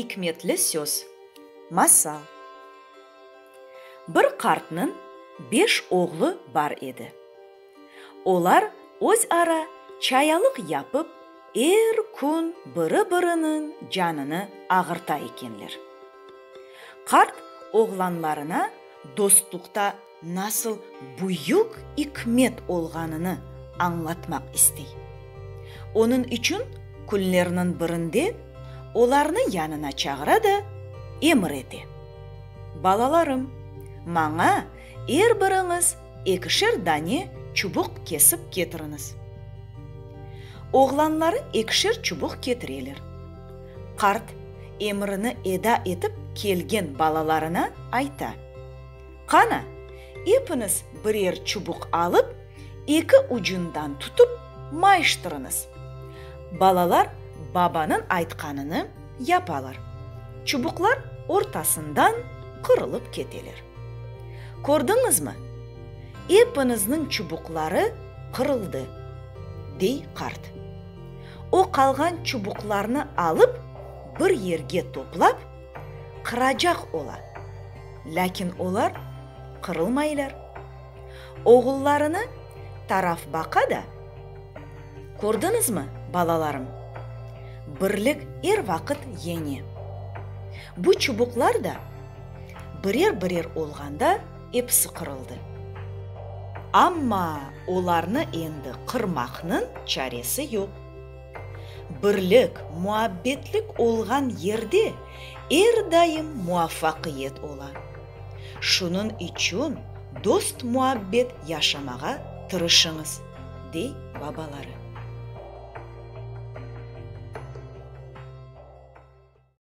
İkmetli söz. Masal. Bir qartnıñ beş oğlu bar edi. Olar öz ara çayalıq yapıp, er kün biri-biriniñ canını ağırta ekenler. Qart oğlanlarına dostluqta nasıl büyük ikmet olğanını añlatmaq istey. Onıñ içün künlerniñ birinde olarnı yanına çağıra da emir ete, Balalarım, maña er biriñiz ekişer dane çubuq kesip ketiriñiz. Oğlanları ekişer çubuq ketireler. Qart emrini eda etip kelgen balalarına ayta, Qana, epiñiz birer çubuq alıp, eki ucundan tutıp mayıştırıñız. Balalar babanıñ aytqanını yapalar. Çubuqlar ortasından qırılıp keteler. Kördiñizmi, epiñizniñ çubuqları qırıldı, dey qart. O qalğan çubuqlarnı alıp, bir yerge toplap, qıracaq ola, lâkin olar qırılmaylar. Oğullarını taraf baqa da, Kördiñizmi, balalarım, birlik er vaqıt yeñe. Bu çubuqlar da birer-birer olğanda episi qırıldı. Amma olarnı endi qırmaqnıñ çaresi yoq. Birlik, muabbetlik olğan yerde er daim muvafaqiyet ola. Şunıñ içün dost-muabbet yaşamağa tırışıñız, dey babaları.